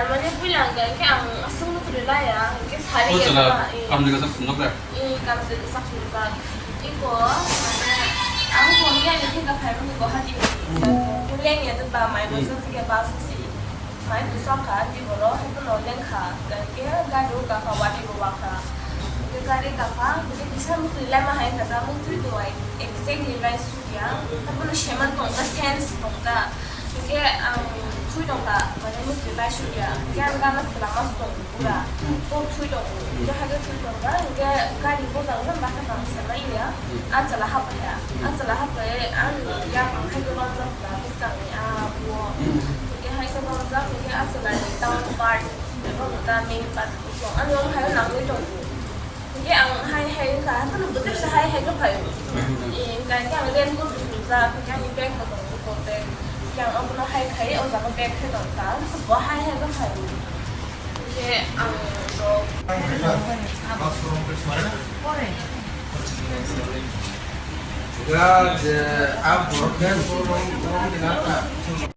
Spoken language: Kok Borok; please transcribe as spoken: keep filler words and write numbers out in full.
Mane puila hwnkha khe ang aswk no kwrwi laya, hwnkhe sari O ya chwla ba, eh. Kamjwk kasak sumjak da? Eh, kamjwk kasak sumjak. Iko, mane, ang thongya ni thengka phai mani Guwahati ni. Hmm. Lengya to ba mai Hmm. bosa thike ba susi. Mai tu sokha, di boro, hwnkhe no lengkha. Hwnkhe gari o kakha, wati bo wakha. Hwnkhe gari kakha, hwnkhe kisa mukti lai ma hai kha, mukti do ai, exactly lai sukya. Tabono seman tongkha, sense tongkha. Hwnkhe ang thui tongkha, mane mukti lai sukya. Hwnkhe ang gana selama tong pura. Kok thui tongo. Hwnkhe haikhe thui tongkha, hwnkhe gari bojak no bakha tong selai ya. Ang chwla hapkha. Ang chwla hapkhe ang yakung haikhe romjak kha bwskangni a buo. Hwnkhe haikhe romjak, hwnkhe ang chwla ni town part, abo ta main part. Ani omo hai nangwi tongo. Hwnkhe ang hai hai wngkha, haphano bwtwisa hai hai khe phaio. Eh, hwnkha khe ang raincoat bo sumjak, hwnkhe ani bag bo tongo, eco bag. Hwnkhe ang abono hai khai o jaga bag khe tongkha, ang bo hai hai khe phaio. Hwnkhe ang rok. Ya, je, ang borok khe borok, borok khe